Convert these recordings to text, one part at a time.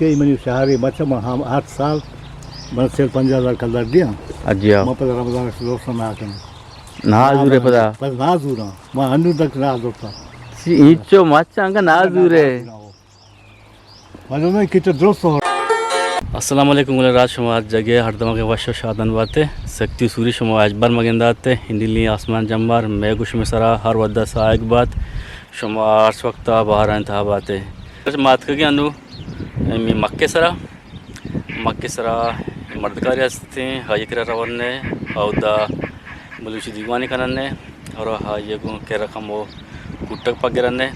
اے منی شہرے، بچہ ما ہم ہر سال من سال پنجاہ ہزار کلدار دیاں۔ اجیا۔ ما پدا رمضان ءَ لوسا نہ کناں۔ نہ زورے پدا۔ پدا نہ زوراں۔ ما انو تک نہ زورتا۔ سی اینچو مچ انگا نہ زورے۔ معلوم ہے کہ تو درست ہو۔ السلام علیکم گل راج، شما ہر جگہ ہر دماغ وش و شادان باتے۔ سکتی سوری شما اجبر مگنداتے۔ ہندلی آسمان جمبار، میں گوش میں سرا ہر ودا سائگ بات۔ شما ہر وقت بہار انتہا باتے۔ ماتکگی انو امی مکہ سرا، مکہ سرا مردکاری ہستیں، آئی کرا رون نے، اودا بلوچی دیوانے کنن نے، اور آئی گوں کرا کمو کٹک پگرن نے،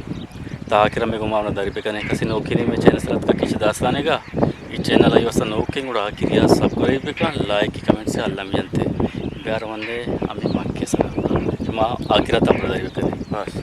تا آخر میں گما داری بکنے۔ کسی نوکی نہیں میں چینل سرت کا کچھ داستانے گا، یہ چینل آئی واسطہ نوکی گڑا آخری سبسکرائب بکن، لائک کمنٹ سے اللہ میانتے بیار وندے امی مکہ سرا۔ ما آخر تم داری بکنے۔ بس۔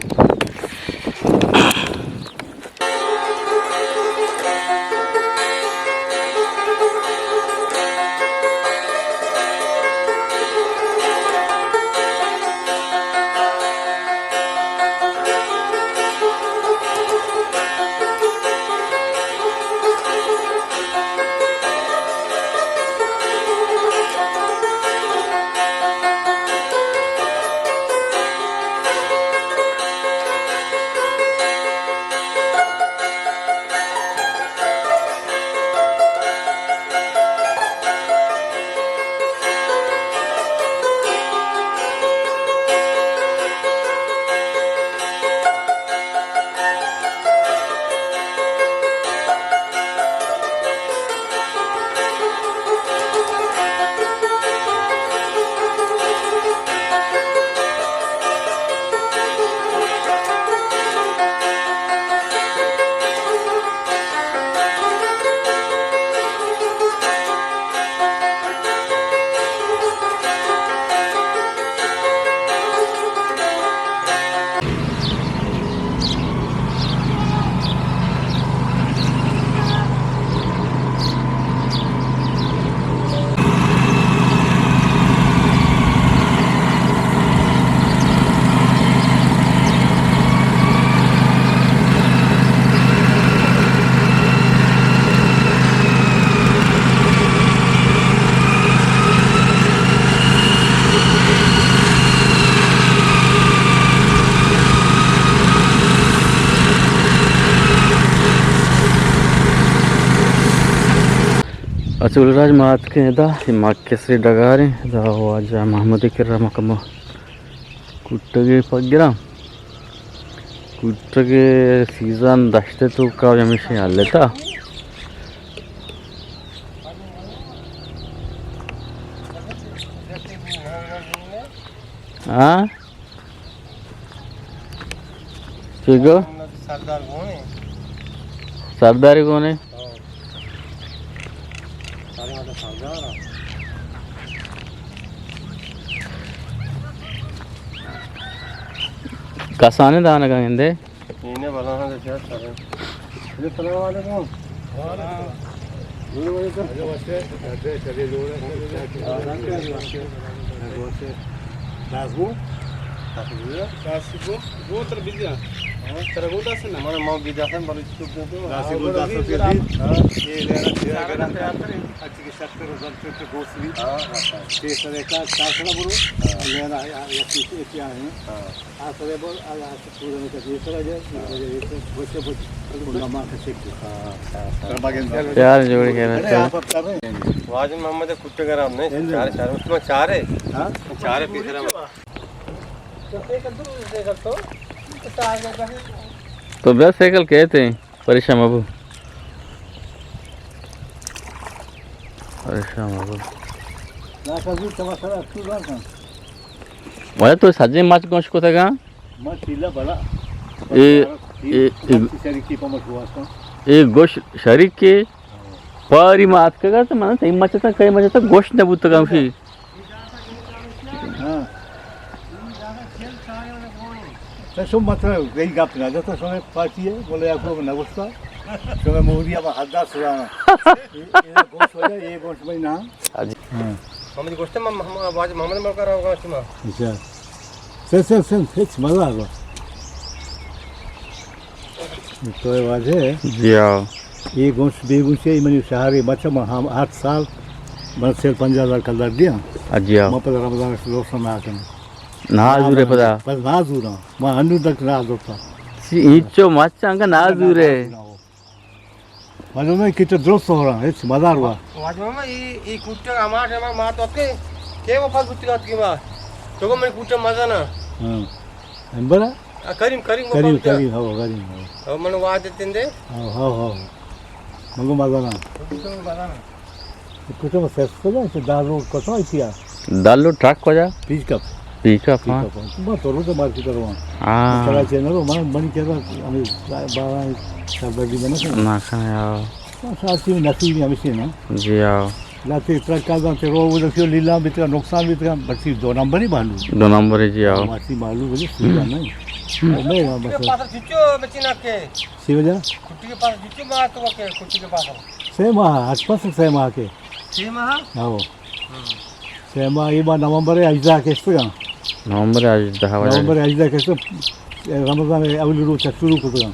اچھا، گل راج ما اتکیں ادا، اے مکسری ڈگاریں، ادا واجہ محمد کرا ما کمو کٹگے پگراں۔ کٹگے سیزن دشت توکا ہمیشہ ہلتا۔ ہاں؟ چی گو؟ سردار گونے۔ سرداری گونے؟ ہاں۔ سارے مطلب سردار۔ کسانے دانگا گندے؟ اینے بلا ہاں دے شاید سارے۔ السلام علیکم۔ وعلیکم۔ جوڑ ئے تو؟ اچھا، واسطے، اچھا، چلے جوڑ ئے۔ داس گو؟ داس گو؟ داس گو؟ گو تر بیجا۔ ہاں؟ ترا گو داس نہ؟ من ما بیجا ہم بلوچ تو گو۔ داس گو، داس گو۔ ہاں۔ یہ لے رہا، یہ لے رہا۔ اچھی کی شکر و زر چوٹ گوس بھی۔ ہاں، ہاں، ہاں۔ یہ سر کا چار سال برو۔ ہاں۔ لے رہا، یہ، یہ، یہ کیا ہے؟ ہاں۔ آ سر بول، آ، آ سر پورا نہیں کرتی۔ یہ سر جو، یہ سر جو، یہ سر بچے، بچے۔ یار جوڑ کے رہتا ہے۔ واجہ محمد کٹگرام نے، چارے، چارے، اس میں چارے۔ ہاں؟ چارے پیسرا۔ تو بس سائیکل کہتے ہیں، پریشان مبو۔ پریشان مبو۔ ولا تو سجے مچ گوش کو تگا۔ ما چیلا بڑا۔ اے، اے، اے، اے، شریکی پا مشواستم۔ اے گوش شریکی پاری ما اتکگا تو من تئی مچتا، کئی مچتا گوش نہ بوتگا ہمشی۔ ہاں۔ تو شو مطلب، گئی گپ نہ، تو شو پارٹی ہے، بولے آپ کو نہ گوشتا۔ شو موری اب حدا سرانا۔ اے، اے گوش وجہ، اے گوش میں نہ۔ ہاں۔ ہم گوشتے، ہم، ہم واجہ محمد ملک رہا ہوگا شما۔ اچھا۔ سن، سن، سن، ہچ مزہ آگا۔ تو واجہ ہے؟ جی ہاں۔ اے گونش، بے گونشی، منی شہر ءِ بچہ، من ہم ہر سال من سال پنجاہ ہزار کلدار دیاں۔ اجیا۔ من پدا رمضان ءَ دوست نہ کناں۔ نہ زورے پدا۔ پدا نہ زوراں۔ من انو تک نہ زورتا۔ سی اینچو مچاں کہ نہ زورے۔ معلوم ہے کہ تو درست ہو رہا ہے، مزار ہوا۔ واجہ ما ای، ای کٹے ہمار، ہمار مات وقت کے، کے وہ پاس بوتی رات کی ماں۔ تو کو من کٹے مزہ نہ۔ ہاں۔ امبرا؟ آ، کریم، کریم، کریم، کریم، ہاں، کریم، ہاں۔ او من واجہ تندے۔ ہاں، ہاں، ہاں۔ مگو مزہ نہ۔ تو کٹے مزہ نہ۔ کٹے میں سیس کو جا، دہ لوڈ کٹو کیا؟ دہ لوڈ ٹرک کو جا؟ پک اپ۔ پک اپ، ہاں۔ پک اپ، ہاں۔ تو بس تو روز مارکیٹ کروا۔ ہاں۔ چلا چینل، من، من کہتا، ہمیں بارہ سال بدی بنا۔ نہ کھایا۔ ساتھی نصیب ہمیشہ نا۔ جی ہاں۔ لاتے ٹرک کا دان تے رو وہ دکھیو لیلا بیتگا، نقصان بیتگا، بچی دو نمبر ہی بالو۔ دو نمبر ہی جی ہاں۔ ماسی بالو بولے سیدھا نہیں۔ ہم۔ او میں وہاں بس۔ پاسا چچو بچی نا کے۔ سی وجہ؟ کٹی کے پاسا چچو مار تو کے، کٹی کے پاسا۔ سے ماہ، آس پاس سے ماہ کے۔ سے ماہ؟ ہاں۔ ہم۔ سہ ماہ، اے ماہ نومبر ءِ ہژدہ کشتگاں۔ نومبر ءِ ہژدہ واجہ۔ نومبر ءِ ہژدہ کشتگ، رمضان ءِ اولی روچ ءَ شروع کتگاں۔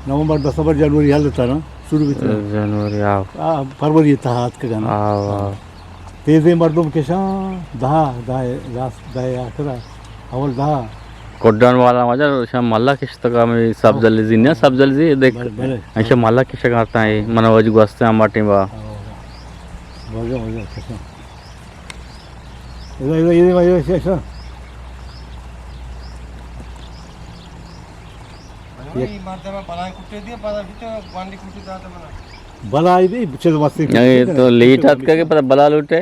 نومبر، دسمبر، جنوری ہل تاں نا شروع بیتگاں۔ جنوری، آو۔ آ، فروری ءِ تہا اتکگاں نا۔ آو، آو۔ تیزیں مردم کشاں، دہ، دہ، لاس، دہ آخر ءَ، اول دہ۔ کڈان والا واجہ، شاہ ملا کشتگاں، ہمیں سبزل زی، نہ سبزل زی، دیکھ۔ بلے، بلے۔ ایشاں ملا کشگ ءَ اتاں، اے من واجہ گوستہ ہما ٹیم ءَ۔ آو۔ واجہ، واجہ، کشاں۔ ادا، ادا، ادا، ادا، ادا، ادا۔ اے مردم بلائیں کٹے دیے، پدا بھی تو گوانڈی کٹے داتا بنا۔ بلائی بھی، چیز واسطے اے تو لیٹ آتکا کہ پدا بلا لوٹے۔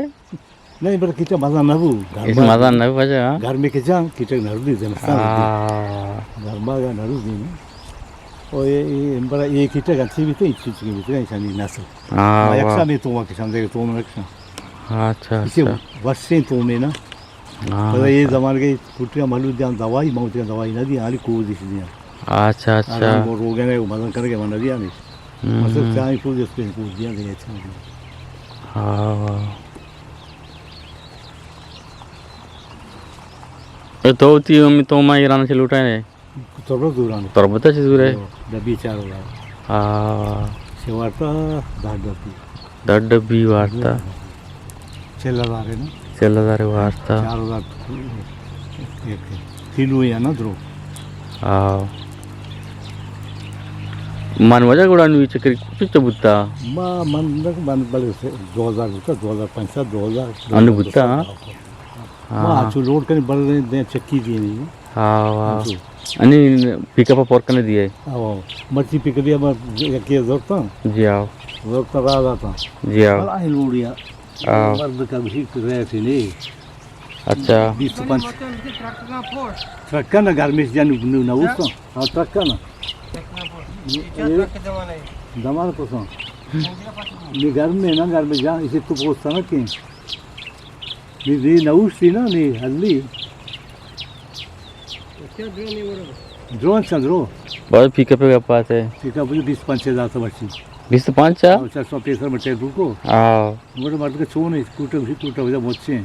نہیں، بلے کیچا مزہ نہ بو۔ اس مزہ نہ بو، اچھا، ہاں۔ گرمی کے جان، کیچا نہ دی زمستان دی۔ ہاں۔ گرما کا نہ دی۔ او اے، اے، بڑا اے کیچا گنچی بھی تو، اچھی چیز بھی تو، انسانی نسل۔ ہاں، ما یک واہ۔ سال میں تو وہاں کے سامنے تو من رکھنا۔ اچھا، اسے اچھا۔ وشیں تو میں نا۔ ہاں، پدا اے اچھا۔ زمانگے پٹیاں مھلوک دیاں دوائی، ما وتی دوائی نہ دیاں، ہالی کوزش دیاں۔ اچھا، اچھا۔ آرام کو روگن ہے، مزن کرے کہ من نہ دیاں نہیں۔ ہم۔ مثلاً چاہیں کوز اس پہ کوز دیاں، دیاں اچھا دیاں۔ ہاں، ہاں۔ اے تو تی امی تو ما ایران سے لوٹائے نے۔ تربت دوران۔ تربت چی زورے؟ ڈبی چار ہزار۔ ہاں۔ سے وارتا دہ ڈبی۔ دہ ڈبی وارتا۔ چل ہزار ہے نا؟ چل ہزار وارتا۔ چار ہزار ایک کلو یا نا درو۔ ہاں۔ من وجہ گڑا نوی چکری کچھ چ بوتا؟ ما من، من بلے سے دو ہزار بوتا، دو ہزار پنچ سد، دو ہزار۔ انو بوتا، ہاں۔ ہاں۔ ما چو لوڈ کریں بڑے دیں چکی دی نہیں۔ ہاں، واہ۔ انچو۔ انی پک اپ پر کنے دیے؟ ہاں، واہ۔ مرچی پک اپ دیا، ما یکی زورتا۔ جی ہاں۔ زورتا راہ داتا۔ جی ہاں۔ بلا ہی لوڑیا۔ ہاں۔ مرد کا بھی ریٹ ہی نہیں۔ اچھا۔ بیست و پنچ۔ ٹرک نا گرمیش جان نو، نو، نہ اوستا۔ ہاں، ٹرک نا۔ دمان پوسا۔ نی گرم میں نا، گرم جان، اسے تو پوستا نا کہ۔ نی دی نہ اوشتی نا، نی ہلی۔ درو انچا درو۔ بس پک اپ گپا تے۔ پک اپ بیست پنچ ہزار تو بچی۔ بیست پنچ؟ ہاں، چار سو پیسر بٹے کو۔ ہاں۔ موٹر مارت کے چون ہے، کوٹا بھی کوٹا وجہ موچے۔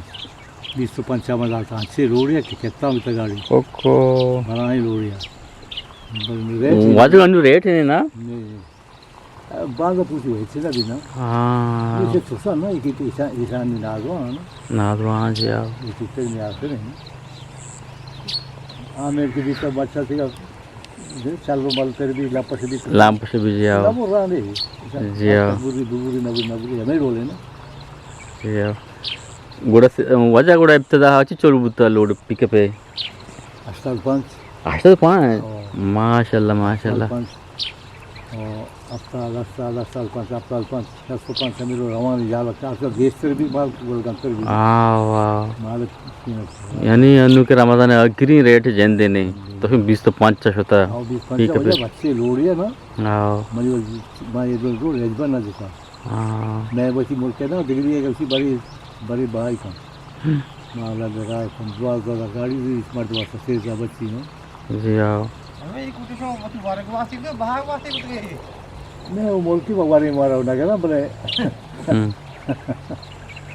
بیست پنچ ہزار داتا، چھ لوڑیا کہ کتا متا گاڑی۔ اوکو۔ بڑا ہی لوڑیا۔ واجہ انو ریٹ ہے نا؟ نہیں۔ باز پوچی ہوئی چیزا بھی نا۔ ہاں۔ یہ چیز تو سا نا، یہ کہ ایشان، ایشان نازوان۔ نازوان جی، ہاں۔ یہ چیز تک نہیں آتے نہیں۔ آمیر کے بھی تو بچہ تھی، چل رو مل تر بھی، لپش بھی۔ لپش بھی جی، ہاں۔ لمو رانے۔ جی، ہاں۔ بوری، بوری، نبوری، نبوری، ہمیں رولے نا۔ جی، ہاں۔ گڑا سے، وجہ گڑا ابتدا چی چلو بوتا لوڈ پک اپ ہے؟ ہشتاد پنچ۔ ہشتاد پنچ؟ ہاں۔ ماشاءاللہ، ماشاءاللہ۔ ہشتاد پنچ۔ او، ہفتاد، ہشتاد، ہشتاد پنچ، ہفتاد پنچ، شست و پنچ، ہمیں رو روان جالا چار سو گیشتر بھی مال گل گنتر بھی۔ آ، واہ۔ مال قیمت۔ یعنی انو کہ رمضان آخری ریٹ جن دینے، ہم۔ تو پھر بیست و پنچ شتا۔ ہاں، بیست و پنچ ٹھیک ہے وجہ پھر۔ بچے لوڑی ہے نا۔ ہاں۔ منی وجہ، میں یہ دو، دو رجبہ نہ دیتا۔ ہاں۔ میں وتی ملک ءَ نہ، دگری ءَ گوشی برے، برے بھائی کن۔ ہم۔ ما اللہ درائے کن، دوازدہ ہزار گاڑی دی، اس مرد واسطہ سے زیادہ بچی ہوں۔ جی ہاں۔ ہمیں یہ کوٹے شو وتی وارگ واسطے تو بھاگ واسطے بتگے۔ میں وہ ملکی بوارے مارا نہ کرا بلے۔ ہم۔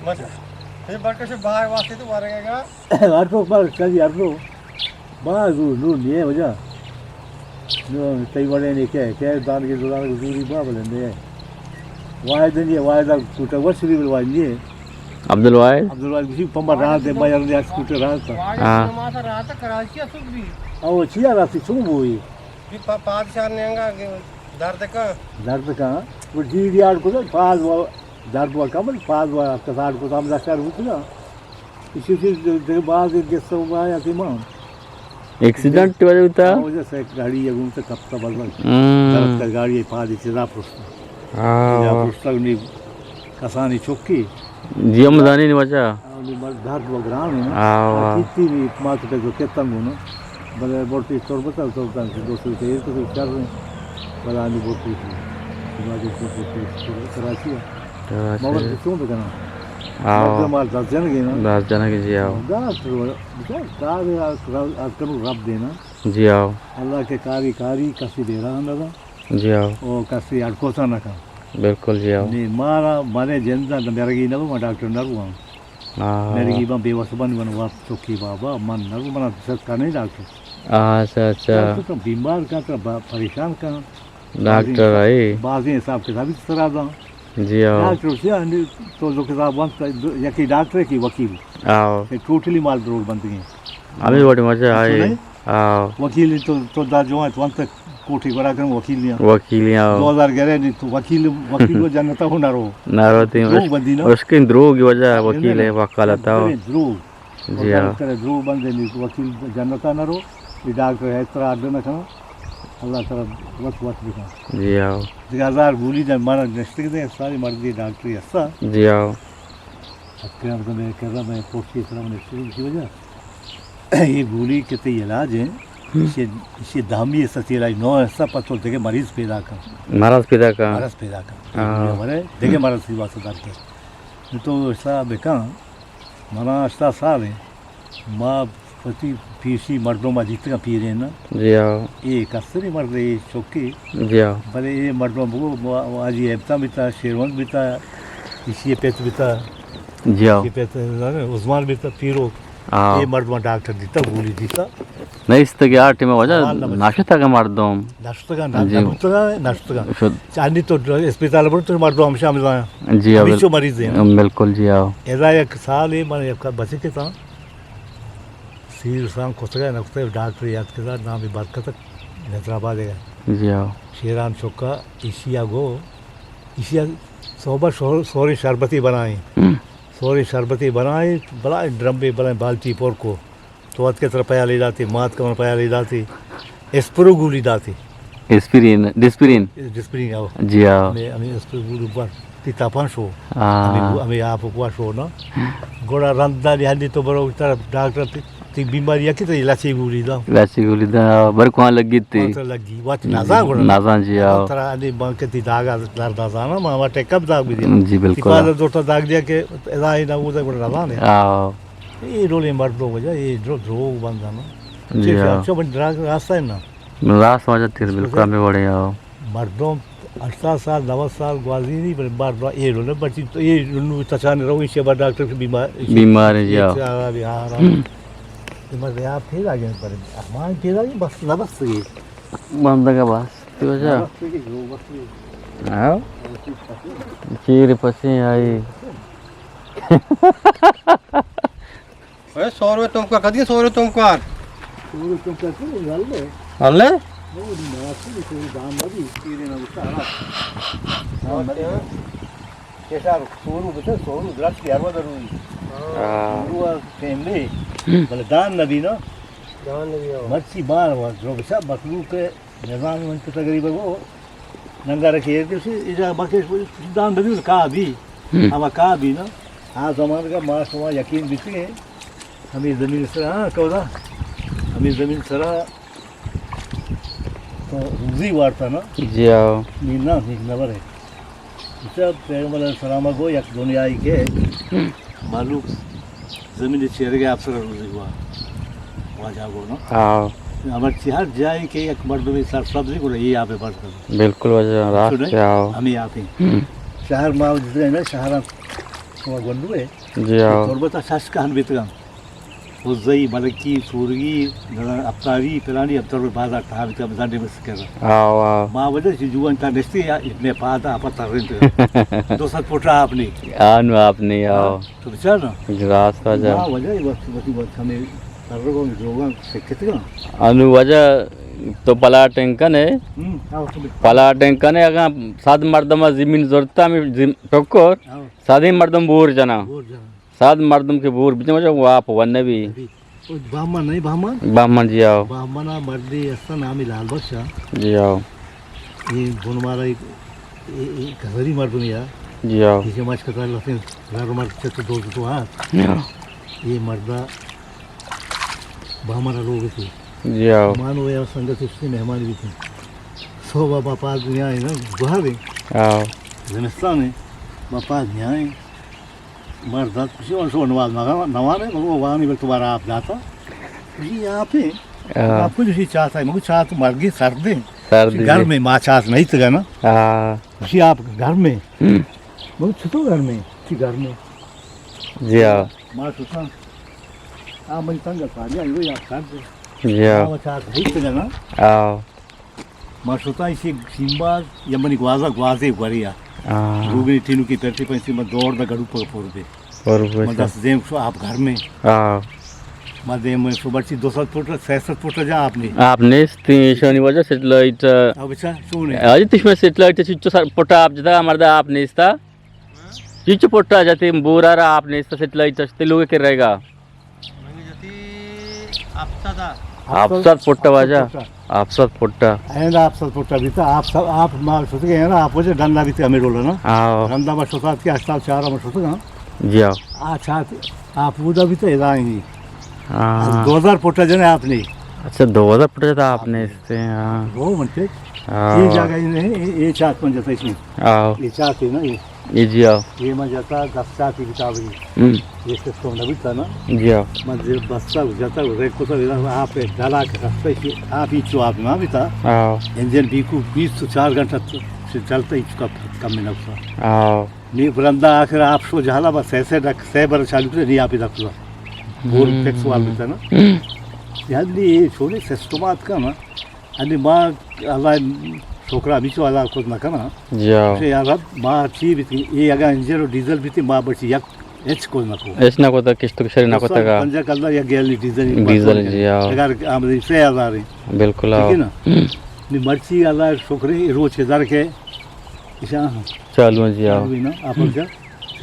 ماشاء۔ یہ برکش بھاگ واسطے تو وارگ گا۔ ہر تو پر چلی ہر تو۔ باز نور نور نہیں ہے وجہ۔ نو، تئی وڑے نے کہ، کہ دانگے دو دانگے زوری با بلے نے۔ واحد نے، واحد کوٹا وسری بل واحد نے۔ عبدالواحد؟ عبدالواحد کسی پمبا رات دے، ما یار نے اسکوٹر رات تھا۔ ہاں۔ ما رات کراچی اسک بھی۔ او چیا رات چون بوئی؟ بھی پا-، پادشاہ نے انگا درد کا۔ درد کا؟ وہ جی ڈی آر کو پاس وہ درد وہ کم، پاس وہ کساڑ کو سامنا کر ہوتی نا۔ اسی سے دے باز ایک گسا ہوا ہے کہ ماں۔ ایکسیڈنٹ وجہ ہوتا؟ ہاں، وجہ سے گاڑی یا گون سے کپتا بلبل۔ ہم۔ درد کا گاڑی پادی چیزا پرستا۔ ہاں۔ یا پرستا نہیں کسانی چکی۔ جی ہم زانی نہیں بچا۔ آ، نی مر-، درد و گران ہے نا۔ آ، آ، واہ۔ کیتی بھی ما تو جو کتن گو نا۔ بلے بورتی تربت ہے، سلطان سے دوست سے ایک تو چار رہے۔ بلا نی بورتی سے۔ ما جو کراچی ہے۔ کراچی۔ ما بس چون بکنا۔ آ۔ مردم مال دس جن گے نا۔ دس جن گے جی آؤ۔ دس تو بچا کار ہے، آج کنو رب دینا۔ جی آؤ۔ اللہ کے کاری کاری کسی بیران نہ دا۔ جی آؤ۔ او کسی اڑکوسا نہ کن۔ بالکل جی آؤ۔ نی مارا منے جندا نہ مرگی نہ ما ڈاکٹر نہ رواں۔ ہاں۔ مرگی بن بے وس بن من وقت چوکی بابا من نہ من سچ کا نہیں ڈاکٹر۔ اچھا، اچھا۔ ڈاکٹر تو بیمار کا تو با-، پریشان کا۔ ڈاکٹر بازیں، آئی۔ بازیں حساب کتابی سرا دا۔ جی ہاں۔ ڈاکٹر سے تو جو کتاب وانت یکی ڈاکٹر کی وکیل۔ آؤ۔ یہ ٹوٹلی مال دروگ بنتی ہیں۔ ہمیں بڑی مزہ آئی۔ نہیں؟ آؤ۔ وکیل تو، تو دا جو ہے تو انت کوٹی گورا کریں وکیل نہیں۔ وکیل نہیں، آؤ۔ دو ہزار گرے نہیں تو وکیل، وکیل کو جنتا ہو نہ رو۔ نہ روتی۔ دروگ بندی نا۔ اس کی دروگ کی وجہ ہے وکیل ہے، وکالت آؤ۔ دروگ۔ جی ہاں۔ وکیل کرے دروگ بندے نہیں تو وکیل جنتا نہ رو۔ یہ ڈاکٹر ہے ترا اڈ نہ کھنا۔ اللہ ترا وقت وقت بکھنا۔ جی ہاں۔ دیگہ ہزار گولی دے مارا نشتگ دے ساری مردی ڈاکٹری حصہ۔ جی ہاں۔ اکرم تو میں کر رہا، میں کوٹھی سلام نے شروع کی وجہ۔ یہ گولی کتنی علاج ہے؟ ہم۔ اسے، اسے دامی ایسا تیرا نو ایسا پتو دیگه مریض پیدا کن۔ مریض پیدا کن۔ مریض پیدا کن۔ ہاں۔ یہ گولی ہمارے دیگه مریض کی واسطہ دار کے۔ تو ایسا بکن، منا ہشتاد سال ہیں۔ ما وتی پیشی مردم ء دیتگاں پیرین ء۔ جی ہاں۔ اے کستری مرد اے چکی۔ جی ہاں۔ بلے اے مردم بگو ما-، حاجی ہیبتان بیتا، شیرونگ بیتا، ایشی پت بیتا۔ جی ہاں۔ ایشی پت عثمان بیتا پیرو۔ ہاں۔ اے مردم ڈاکٹر دیتا، گولی دیتا۔ نیست کہ آ ٹیم وجہ سوال نہ بچ۔ ناشتگ مردم۔ نشتگاں، نہ، جی۔ نہ بوتگاں، نشتگاں۔ شد۔ چانی تو اسپتال بڑو تو مردم ہمیشہ ہمزاں۔ جی ہاں، ہمیشہ بل-، مریض ہیں۔ بالکل جی ہاں۔ ادا یک سال من یک بچے کے تھا۔ سیر سان کتگ ء نہ کتگ، ڈاکٹر یات کتگ، نامی برکت، حیدرآباد ء۔ جی ہاں۔ شیران چکا ایشی ء گو، ایشی ء صحب ء شور-، سوریں شربتی بنائیں۔ ہم۔ سوریں شربتی بنائیں، بلائیں ڈرمبے، بلائیں بالٹی پر کو۔ تو اتکے ترا پیالے داتے، مات کمن پیالے داتے۔ اسپرو گولی داتے۔ اسپرین، ڈسپرین۔ ڈسپرین، آو۔ جی ہاں۔ ہمیں، ہمیں اسپرو گولی بر۔ تی تاپان شو۔ ہاں۔ ہمیں گو-، ہمیں آپ کو شو نا۔ گوڑا رند داری ہندی تو برو ترا ڈاکٹر تی، تی بیماری یکی تو لسی گولی دا۔ لسی گولی دا، بر کوان لگی تی۔ کوان تو لگی، وات نازان گوڑا۔ نازان جی، آو۔ ترا ہندی بانک تی داغا در نازانا، ما وات کب داغ بھی دیا۔ جی، بالکل۔ تی پاس دو تا داغ دیا کہ ادا ہی نہ وہ گوڑا نازان ہے۔ آو۔ اے ڈولیں مردم وجہ، اے درو-، دروگ بندن۔ جی چے ہاں۔ چو بن دراگ راستہ ہے نا۔ راست واجہ تیر بالکل ہمیں وڑے آؤ۔ مردم ہشتاد سال، نود سال گوازی نہیں، بلے مردم اے ڈولیں بچی تو اے نو تچانے رو، ایشی با ڈاکٹر کی بیمار، ایشی بیمار ہے، جی ہاں۔ ایشی آ بیمار ہے۔ ہم۔ یہ مرد آپ پھر آ گئے، بلے ہمارے پھر آ گئے، بس نہ بس گئے۔ بندگا بس، تو جا۔ نہ بس گئے، جو بس گئے۔ ہاں؟ چیر پسے آئی۔ اے سو روپے تم کار، کدی سو روپے تم کار؟ سو روپے تم کار، تو ہل لے۔ ہل لے؟ وہ نہیں، میں آپ کو سو دام نہ دی۔ تیرے نہ گسا، ہاں۔ دام نہ دی۔ کیسا سو روپے بچے، سو روپے درس کی ہر وقت ضروری۔ ہاں۔ سو روپے ٹائم دے۔ بلے دان نہ دی نا۔ دان نہ دی، ہاں۔ مرچی بار وقت جو بچا مخلوق نظام من تو تقریبا گو ننگا رکھے کہ اجا باقی دان بدیل کا بھی، ہم۔ ہما کا بھی نا۔ آ زمان کا ما شما یقین بیتے ہیں، ہمیں زمین سرا، ہاں، کودا؟ ہمیں زمین سرا تو روزی وارتا نا؟ جی ہاں۔ نی نا، نی نبر ہے۔ اچھا، پیغمبر علیہ السلام کو یک دنیا ہی کے ہم۔ مخلوق زمین چیرگے افسر روزی ہوا۔ واجہ گو نا۔ ہاں۔ ہمر چی ہر جائے کہ یک مردمی سرسبزی گو نا، یہ آپ برکت۔ بالکل واجہ، راست ہے، ہاں۔ ہمیں آپ ہیں۔ ہم۔ شہر ما جتنے نا، شہر شما گونڈو ہے۔ جی ہاں۔ تربت شش کہن بیتگان۔ خزئی، ملکی، سورگی، نزان اپتاری، پلانی، اب تر بازار تھا بھی کم زنڈے بس کر۔ آو، آو۔ ما وجہ چی جوان تا نشتے یا اتنے پادا اپا ترین تو۔ دو سد فٹ آپ نہیں۔ آنو آپ نہیں، آو۔ تو بچار نا۔ راست واجہ۔ ما وجہ وقت، وقت، وقت ہمیں تر کو لوگاں سکت گا۔ انو واجہ تو پلاٹنگ کنے، ہم، آو، تو بچار۔ پلاٹنگ کنے، اگاں صد مردم زمین زرتا، ہمیں زم-، ٹکر، آو۔ صدیں مردم بور جنا۔ بور جنا۔ صد مردم کہ بور بیت، واجہ، وہ آپ ون نبی۔ نبی۔ او باہمن نہیں، باہمن؟ باہمن، جی آو۔ باہمن آ مردے استا نامی لال بخش آ۔ جی آو۔ یہ بنمارا ایک، یہ، یہ کسری مردم یا۔ جی آو۔ یہ ماش کتا لفظ، لال مرد چت دو تو ہاں۔ جی آو۔ یہ مردا باہمن لوگ تھی۔ جی آو۔ مانو یا سنگت اس سے مہمان بھی تھے۔ صبح با پاس دنیا ہے نا، گوہر ہے۔ آو۔ زمستان ہے، با پاس دنیا ہے۔ مرد ات، گوشی، "اون شو نماز مگا نوانے، مگو وانی بل تمہارا آپ داتا۔" گوشی، "آپ ہے؟" آ۔ آپ کو گوشی، "چاہ تھا۔" مگو، "چاہ تو مرگی سردیں۔" سردی گرم ہے، ما چاہ نہیں تگا نا۔ آ۔ گوشی، "آپ گرم ہے؟" ہم۔ مگو، "چھتو گرم ہے؟" چی گرم ہے؟ جی آ۔ ما سوچا، آ من تنگ ساری آئی ہوئی آپ سردیں۔ جی آ۔ ما چاہ نہیں تگا نا۔ آ۔ ما شتا ایشی شیمباز یا منی گوازا گوازے گوریا۔ آ۔ روگنی ٹینو کی پرتی پنچی من دور دا گڑو پر پر دے۔ پر پر من دست دیم شو آپ گھر میں۔ آ۔ ما دیم میں شو برچی دو سد فٹ، سہ سد فٹ جا آپ نے۔ آپ نیست، ایشانی وجہ سیٹلائٹ۔ آ بچا، چون ہے؟ آج تش میں سیٹلائٹ چچو سر پٹا آپ جدا مردا آپ نیستا۔ چچو پٹا جاتے بورا را آپ نیستا سیٹلائٹ تے لوگ کے رہے گا۔ منی جتی ہپت سد۔ ہپت سد فٹ واجہ۔ ہپت سد فٹ۔ ایندا ہپت سد فٹ بیتا، آپ سب، آپ ما شتگے ہیں نا، آپ وجہ ڈندا بیتا ہمیں ڈولا نا۔ ہاں۔ ڈندا ما شتا کہ ہشتاد چار ما شتگا۔ جی ہاں۔ آ چاہتے، آپ اودا بیتا ادا ہی۔ ہاں۔ دو ہزار فٹ جنے آپ نے۔ اچھا، دو ہزار فٹ جتا آپ نے اس سے، ہاں۔ وہ منتے۔ ہاں۔ یہ جگہ ہی نہیں، یہ، یہ چاہت من جتا اس میں۔ ہاں۔ یہ چاہتے نا، یہ۔ اے جی آ۔ اے من جتا دستا کی کتاب ہی۔ ہم۔ اے سسٹم نہ بیتا نا۔ جی آ۔ من جے بستا جتا ریک کتا، آپ ڈالا کہ رستا کہ آپ ہی چو آپ نہ بیتا۔ آ۔ انجن بیکو بیست و چار گھنٹہ چلتا، ہچ کا کم نہ کتا۔ آ۔ نی برندا آخر آپ شو جہلا بس ایسے ڈک سے بر چالو کرے، نی آپ ہی ڈکتا۔ بول ہم۔ فکس وال بیتا نا۔ ہم۔ یعنی اے چھوڑے سسٹمات کا نا۔ انی ما اللہ شکر ہمیشو اللہ کت نہ کنا۔ جی ہاں۔ کہ یا رب ما چی بیت، اے اگا انجن و ڈیزل بیت، ما بچی یک ہچ کت نہ کو۔ ہچ نہ کو تا کشت کشری نہ کو تا گا۔ پنجاہ کلدار یک گیلنی ڈیزل۔ ڈیزل، جی ہاں۔ اگر آمدنی سہ ہزار ہے۔ بالکل، ٹھیک ہے نا؟ ہاں۔ نی مرچی اللہ شکر ہے، روچ کے در کے ایشاں چالو ہیں، جی ہاں۔ چالو ہیں نا، آپ ہم۔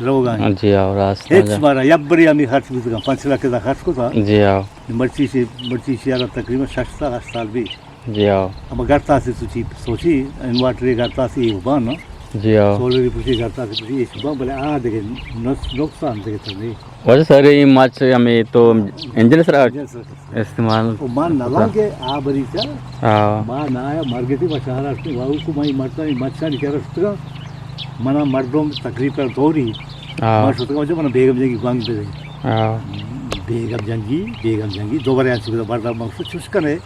روگا ہیں۔ جی ہاں، راست ہے۔ ہچ مارا یبری ہمیں خرچ بیت گا، پانچ لاکھ دا خرچ کو تا۔ جی ہاں۔ مرچی سے، مرچی سے یارا تقریباً شش سال، ہشت سال بھی۔ جی ہاں۔ اما گھر تاسی سوچی، سوچی، انورٹر گھر تاسی یہ بان نا۔ جی ہاں۔ سولر پوچھی گھر تاسی پوچھی یہ بان، بلے آ دیکھے نس-، نقصان دیکھے تو نہیں۔ وجہ سارے یہ مچ ہمیں تو انجن سرا انجن سرا۔ استعمال۔ او مان نہ لگے آ بری چا۔ ہاں۔ ما نہ آیا مرگتی بچارا واو کو مائی مرتا مچانی کرا شتگا۔ منا مردم تقریباً دوری۔ ہاں۔ ما شتگا وجہ منا بیگم جنگی گوانگ دے۔ ہاں۔ بیگم جنگی، بیگم جنگی، دوبارہ آنچو بدا بردار مقصد چوش کنے۔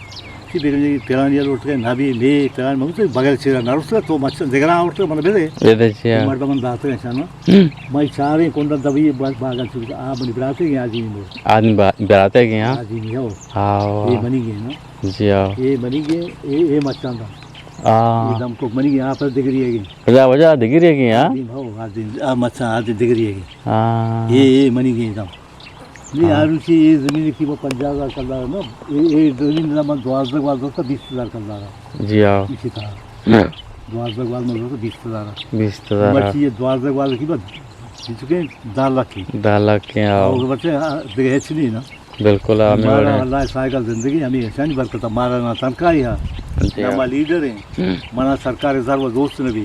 چی بیگم جنگی پلانی لوٹ کے نبی مے پلان مگو تو بغیر چیرا نہ رستا تو مچ دگرا آورتے من بدے۔ بدے چیا۔ مردم داتے انسان۔ ہم۔ مائی چاریں کنڈا دبی با-، باغا چوش آ منی براتے گے آجی مو۔ آدمی با-، براتے گے، ہاں۔ آجی مو۔ ہاں۔ یہ منی گے نا۔ جی ہاں۔ اے منی گے، اے، اے مچاں دا۔ ہاں۔ اے دم کو منی گے، آپ دگری ہے گے۔ وجہ، وجہ دگری ہے گے، ہاں؟ دیم ہو، آ دیم، آ مچاں، آ دگری ہے گے۔ ہاں۔ اے، اے منی گے دم۔ یہ ہاں۔ آروچی، اے زمین کی وہ پنجاہ ہزار کلدار نا۔ اے، اے زمین دا من دوازدہ گوال دوتا بیس ہزار کلدار۔ جی ہاں۔ اسی طرح۔ ہاں۔ دوازدہ گوال من دوتا بیس ہزار۔ بیس ہزار۔ مرچی یہ دوازدہ گوال کی بات، چونکہ دہ لاکھ کی۔ دہ لاکھ کی، ہاں۔ اور بچے، ہاں، دیگه ہچ نہیں نا۔ بالکل، ہمیں مارا وڑے۔ اللہ سائیکل زندگی ہمیں احسانی برکت، مارا نہ تنخواہی ہے، جی نہ ہاں۔ ما لیڈر ہیں، ہم۔ منا سرکار زر و دوست نبی۔